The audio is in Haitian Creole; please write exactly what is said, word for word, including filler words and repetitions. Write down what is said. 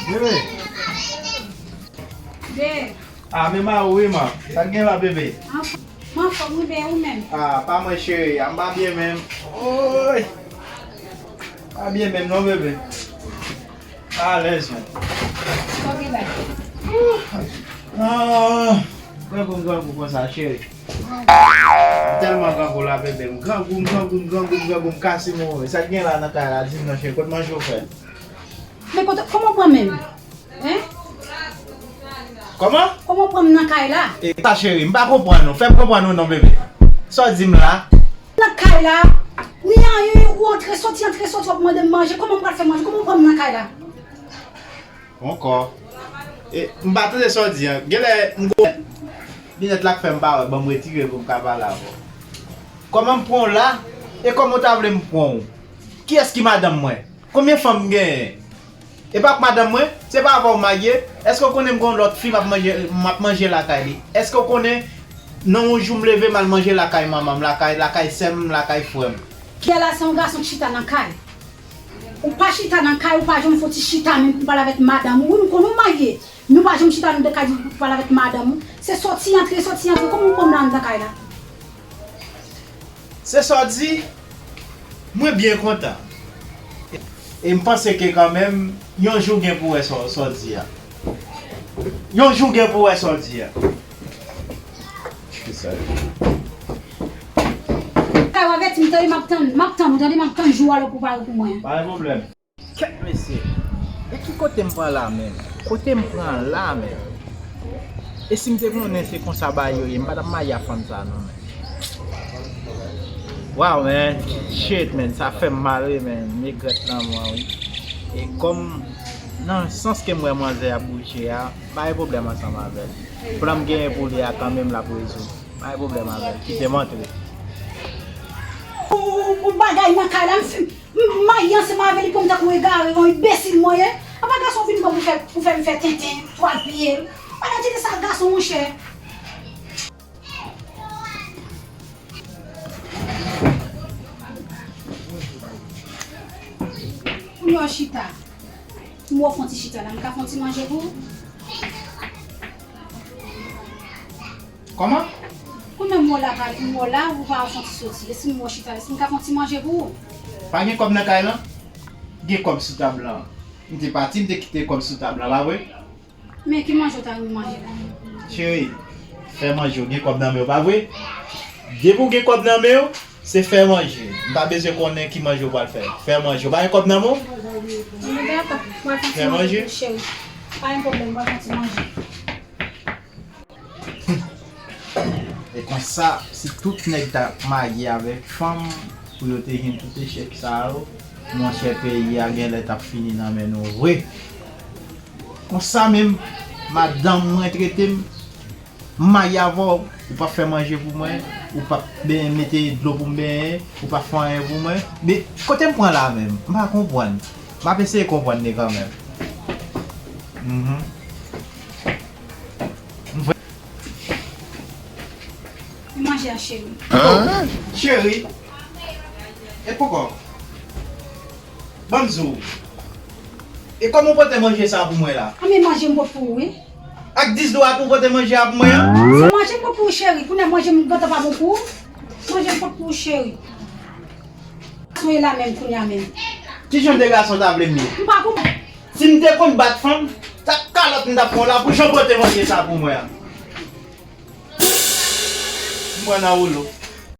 Bebe. Be. Ah, men ma wi, man. Sa k gen la, bebe? Anfòm, mwen anfòm, wi, be, ou menm? Ah, pa mwen, cheri. Ah, m pa byen menm. Oy. Pa byen menm, non, bebe. Alèz, man. Sa w gen la? Ah, grangou, grangou konsa, cheri. M tèlman grangou la, bebe. M grangou, m grangou, m grangou, m grangou, m kase mouri. Sa k gen la nan kay la, di m non, cheri, kot manje w fè? Men kote, kòman w pran menm? Hein? Kòman? Kòman w pran m nan kay la? E sa, cheri, m pa konprann ou. Fè m konprann ou non, bebe. Sa w di m la? Nan kay la, ni anyen, ou antre, soti, antre, soti, w ap mande m manje. Kòman m pral fè manje? Kòman w pran m nan kay la? Ankò. E, m pa tande sa w di an. Genlè, m gwo. Linèt la k fè m pa wè. Ban m retire l pou m ka pale avè w. Kòman m pran w la? E kòman w ta vle m pran w? Kiyès ki madanm mwen? Konbyen fanm m genyen? E pa k madanm mwen? Se pa avè w m marye? Èske w konnen m gen yon lòt fi m ap manje, m ap manje lakay li? Èske w konnen nan yon jou m leve m al manje lakay manman m, lakay, lakay sè m, lakay frè m? Kiyè la se yon gason k chita nan kay. Ou pa chita nan kay, ou pa janm fouti chita menm pou pale avèk madanm ou. Wi, m konnen w marye. Nou pa janm chita nan de kay di pou pale avèk madanm ou. Se soti antre, soti antre. Kòman w konn nan anndan kay la? Se sa w di? Mwen byen kontan. E m panse ke kanmenm, yon jou gen pou wè sa, sa w di a. Yon jou gen pou wè sa w di a. Kay w avèti m, tande, m ap tann, m ap tann ou, tande, m ap tann jou a lè w prepare pou mwen. Pa gen pwoblèm. Kèt mesye, e ki kote m pran la menm? Kote m pran la menm? E si m te konnen se konsa bagay yo ye, m pa t ap marye ak fanm sa non menm. Wow, man, shit, man, sa fè m mal wi, man, m regrèt lanmò a wi. E kòm nan sans ke m wè manzè ap bouje a, pa gen pwoblèm ansanm avè l. Plan m genyen pou li a kanmenm l ap rezoud. Pa gen pwoblèm avè l. Kite m antre. Ou, ou, ou bagay nan kay la, m fin, m, m marye ansanm avè li pou m tankou egare, yon enbesil mwen ye. Apa gason vin pran pou fè, pou fè m fè tenten, twal pye. Bagay tete sa gason monchè. Kounye a w chita. M wè w fè yon ti chita la, m ka fè yon ti manje pou ou? Kòman? Kounye a m wè w la, pa, m wè w la, ou pa fè yon ti soti. Èske m wè w chita la, èske m ka fè yon ti manje pou ou? Pa gen kòb nan kay lan? Gen kòb sou tab lan. M te pati, m te kite kòb sou tab lan, pa vre? Men ki manje w ta renmen manje la? Cheri, fè manje w, gen kòb nan men w, pa vre? Depi w gen kòb nan men w, se fè manje. M pa bezwen konnen ki manje w pral fè. Fè manje. W pa gen kòb nan men w? Mwen dakò, mwen fè ti manje pou ou, cheri. Pa gen pwoblèm, mwen fè ti manje. E konsa, si tout nèg ta marye avèk fanm, pou yo te jwenn tout echèk sa yo, monchè, peyi a genlè t ap fini nan men nou vre. Konsa menm, madanm mwen trete m, m marye avè w, ou p ap fè manje pou mwen, ou p ap benyen mete dlo pou m benyen, ou p ap fè anyen pou mwen. Men, kote m pran la menm? M pa konprann. M ap eseye konprann li kanmenm. Mhm. M vre. Manje a, cheri. Oh, cheri. E poko. Ban m di w. E kòman w pote manje sa pou mwen la? Anben manje m pot pou ou, wi. Ak dis dola pou w pote manje a pou mwen an? Se manje m pot pou ou, cheri. Kounye a manje m gentan pa bon pou ou. Manje m pot pou ou, cheri. Gason ye la menm kounye a menm. Ki jan de gason w ta vle m ye? M pa konprann. Si m te konn bat fanm, sa kalòt m t ap pran w la pou jan w pote manje sa pou mwen an. M pran nan woulo.